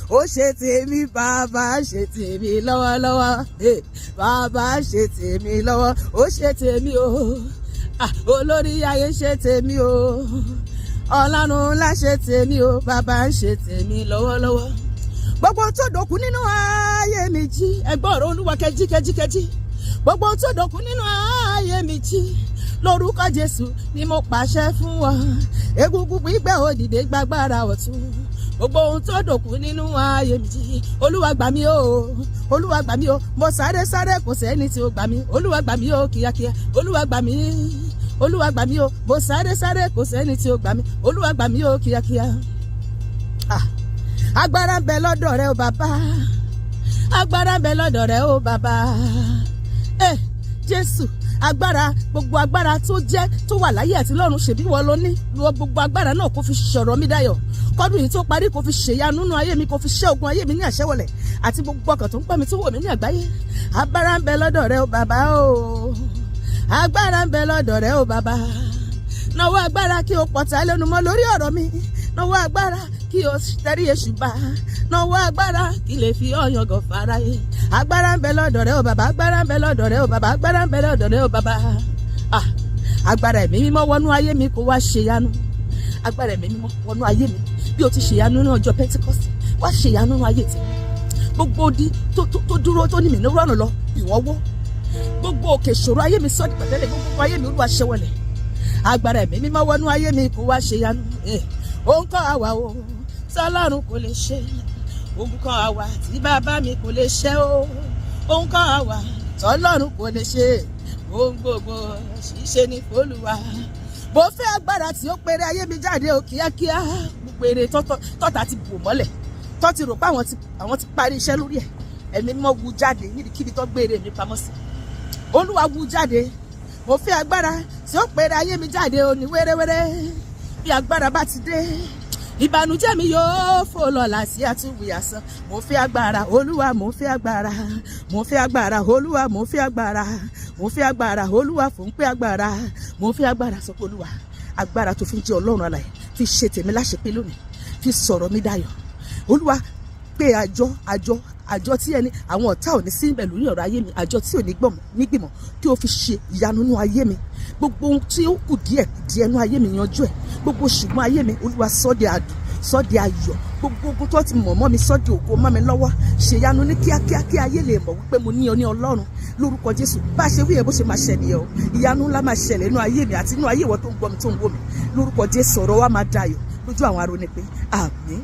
Ó ṣe tèmi, bàbá ṣe tèmi lọ́wọ́lọ́wọ́. Eh, bàbá ṣe tèmi lọ́wọ́, ó ṣe tèmi o. Ah, olórí ayé ṣe tèmi o, ọlọ́run ńlá ṣe tèmi o, bàbá ń ṣe tèmi lọ́wọ́lọ́wọ́. Gbogbo tó dòkú nínú ayé mi, jí. Ẹgbọ́n ọ̀rọ̀ Olúwa, kẹjí kẹjí kẹjí. Gbogbo tó dòkú nínú ayé mi, jí. Lórúkọ Jésù ni mo pàṣẹ fún wọn. Egungun gbígbẹ́, òdìdé, gbàgbára ọ̀tún. Gbogbo ohun tó dòkú nínú ayé mi, jí. Olúwa gbà mí o, Olúwa gbà mí o. Mo sáré sáré, kò sẹ́ni tí ó gbà mí. Olúwa gbà mí o, kíákíá. Olúwa gbà mí, Olúwa gbà mí o. Mo sáré sáré, kò sẹ́ni tí ó gbà mí. Olúwa gbà mí o, kíákíá. Ah, agbára ń bẹ lọ́dọ̀ rẹ o, bàbá. Agbára ń bẹ lọ́dọ̀ rẹ o, bàbá. Ẹ Jésù, agbára, gbogbo agbára tó jẹ́ tó wà láyé àti lọ́run, ṣèbí wọ́n ló ní. Lọ gbogbo agbára náà kó fi sọ̀rọ̀ mi dayọ̀ kọ́dún yìí tó parí, kó fi ṣèyanu nínú ayé mi, kó fi ṣẹ́ ogun ayé mi ní àṣẹwọlẹ̀, àti gbogbo ọkàn tó ń pẹ́ mi, tó wò mí ní àgbáyé. Agbára ń bẹ lọ́dọ̀ rẹ o, bàbá o. Agbára ń bẹ lọ́dọ̀ rẹ o, bàbá. Náwó agbára kí o pọ̀tà lẹ́nu mọ́ lórí ọ̀rọ̀ mi. Náwó agbára kí o tẹrí èṣù bá. Náwó agbára kí lè fi ọyàn gàn fáráyé. Agbára ń bẹ lọ́dọ̀ rẹ o, bàbá. Agbára ń bẹ lọ́dọ̀ rẹ o, bàbá. Agbára ń bẹ lọ́dọ̀ rẹ o, bàbá. Ah, agbára ẹ̀mí mímọ́, wọnú ayé mi, kó wá ṣèyanu. Agbára ẹ̀mí mímọ́, wọnú ayé mi. Bí o ti ṣèyanu ní ọjọ́ Pentecost, wá ṣèyanu nínú ayé tèmi. Gbogbo odi tó dúró, tó ní mi ní rọ́nà lọ, ìwọ́n wó. Gbogbo òkè ìṣòro ayé mi, sọ́ọ̀dì pẹ̀tẹ́lẹ̀. Gbogbo ayé mi, Olúwa ṣẹwọlẹ̀. Agbára ẹ̀mí mímọ́, wọnú ayé mi, kó wá ṣèyanu. Òun kọ́ àwa o tọ́lọ́run kò lè ṣe. Ogun kan àwa tí bàbá mi kò lè ṣe o. Òun kọ́ àwa tọ́lọ́run kò lè ṣe. Ohun gbogbo ṣíṣe ní f'Olúwa. Mo fẹ́ agbára tí ó péré ayé mi jáde o, kíákíá. Gbogbo èrè tọ́ta ti bò mọ́lẹ̀, tó ti rò pé àwọn ti parí iṣẹ́ lórí ẹ̀, ẹ̀mí mímọ́, wú jáde níbikíbi tó gbé èrè mi pamọ́ sí. Olúwa, wú jáde. Mo fẹ́ agbára tí ó péré ayé mi jáde o ní wéréwéré. Bí agbára bá ti dé, ìbànújẹ́ mi yóò fò lọ làásì àtúwì àsán. Mo fẹ́ agbára, Olúwa. Mo fẹ́ agbára, mo fẹ́ agbára, Olúwa. Mo fẹ́ agbára, mo fẹ́ agbára, Olúwa. Fún pé agbára, mo fẹ́ agbára. Sọ pé, Olúwa, agbára tó fi ń jẹ́ Ọlọ́run alààyè, fi ṣe tèmi láṣepé lónìí, fi sọ̀rọ̀ mi dayọ̀. Olúwa, pé àjọ tí ẹni àwọn ọ̀tá ò ní sí ibẹ̀ lórí ọ̀rọ̀ ayé mi, àjọ tí ò ní gbọ̀mọ̀ nígbìmọ̀, kí o fi ṣe ìyanu nínú ayé mi. Gbogbo ohun tí ó kù díẹ̀ díẹ̀ nínú ayé mi, yanjú ẹ̀. Gbogbo ṣùgbọ́n ayé mi, Olúwa, sọ́ di àdùn, sọ́ di ayọ̀. Gbogbo ogun tó ti mọ̀ mọ́ mi, sọ́ di ògo mọ́ mi lọ́wọ́. Ṣèyanu ní kíákíá kí ayé lè mọ̀ wípé mo ní ọ ní Ọlọ́run. Lórúkọ Jésù, bá a ṣe wí yẹn, bó ṣe máa ṣẹlẹ̀ o. Ìyanu ńlá máa ṣẹlẹ̀ nínú ayé mi àti nínú ayé ìwọ tó ń gbọ́ mi, tó ń wò mí. Lórúkọ Jésù, ọ̀rọ̀ wa máa dayọ̀ lójú àwọn arónípé. Àmín.